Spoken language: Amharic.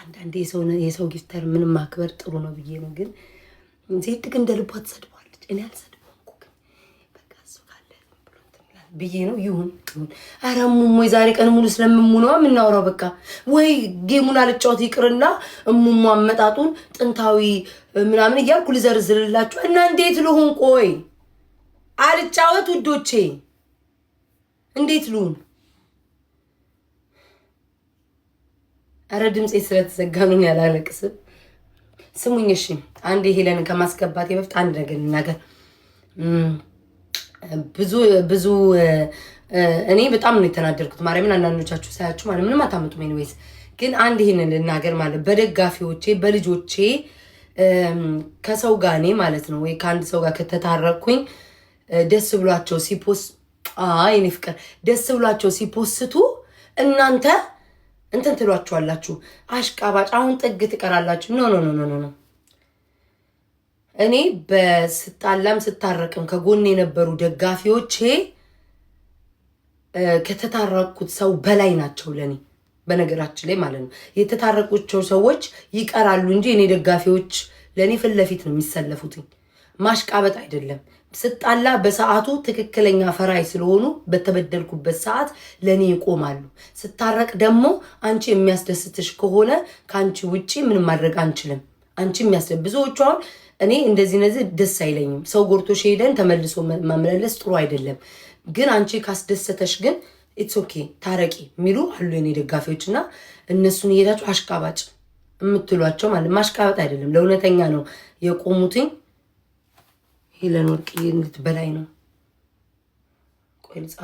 አንዳንዴ የሰው gifter ምንም ማክበር ጥሩ ነው ብዬ ነው። ግን ዜድ ግን እንደ ልቧ ትሰድበዋለች። እኔ አልሰድበውም እኮ፣ ግን በቃ እሱ ካለ ብሎ እንትን ይላል ብዬ ነው። ይሁን ይሁን። ኧረ እሙሙ የዛሬ ቀን ሙሉ ስለምሙ ነው የምናወራው። በቃ ወይ game ኡን አልጫወት ይቅርና እሙሙ አመጣጡን ጥንታዊ ምናምን እያልኩ ልዘርዝርላችሁ እና እንዴት ልሁን? ቆይ አልጫወት ውዶቼ፣ እንዴት ልሁን? አረ ድምፄ ስለተዘጋ ነው ያላለቅስም። ስሙኝ እሺ፣ አንድ ሄለንን ከማስገባት በፊት አንድ ነገር ልናገር። ብዙ ብዙ እኔ በጣም ነው የተናደድኩት። ማርያምን አንዳንዶቻችሁ ሳያችሁ ማለት ምንም አታመጡም። Anyways ግን አንድ ይሄንን ልናገር፣ ማለት በደጋፊዎቼ በልጆቼ ከሰው ጋር እኔ ማለት ነው ወይ ከአንድ ሰው ጋር ከተታረቅኩኝ ደስ ብሏቸው ሲ post፣ አይ እኔ ፍቅር ደስ ብሏቸው ሲ post ኡ እናንተ እንትን ትሏችኋላችሁ፣ አሽቃባጭ፣ አሁን ጥግ ትቀራላችሁ። No, no, no, no, no። እኔ በስጣላም ስታረቅም ከጎን የነበሩ ደጋፊዎቼ ከተታረቁት ሰው በላይ ናቸው ለኔ። በነገራችን ላይ ማለት ነው የተታረቁቸው ሰዎች ይቀራሉ እንጂ እኔ ደጋፊዎች ለእኔ ፊት ለፊት ነው የሚሰለፉትኝ። ማሽቃበጥ አይደለም። ስጣላ በሰዓቱ ትክክለኛ ፈራይ ስለሆኑ በተበደልኩበት ሰዓት ለእኔ ይቆማሉ። ስታረቅ ደግሞ አንቺ የሚያስደስትሽ ከሆነ ከአንቺ ውጪ ምንም ማድረግ አንችልም። አንቺ የሚያስደ ብዙዎቹ አሁን እኔ እንደዚህ ነዚህ ደስ አይለኝም። ሰው ጎርቶሽ ሄደን ተመልሶ መመለስ ጥሩ አይደለም። ግን አንቺ ካስደሰተሽ ግን it's okay ታረቂ የሚሉ አሉ የኔ ደጋፊዎች፣ እና እነሱን እየሄዳችሁ አሽቃባጭ የምትሏቸው ማለት ማሽቃበጥ አይደለም፣ ለእውነተኛ ነው የቆሙትኝ። ሄለን ወርቅዬ እንድትበላይ ነው። ቆይ ልጻፍ።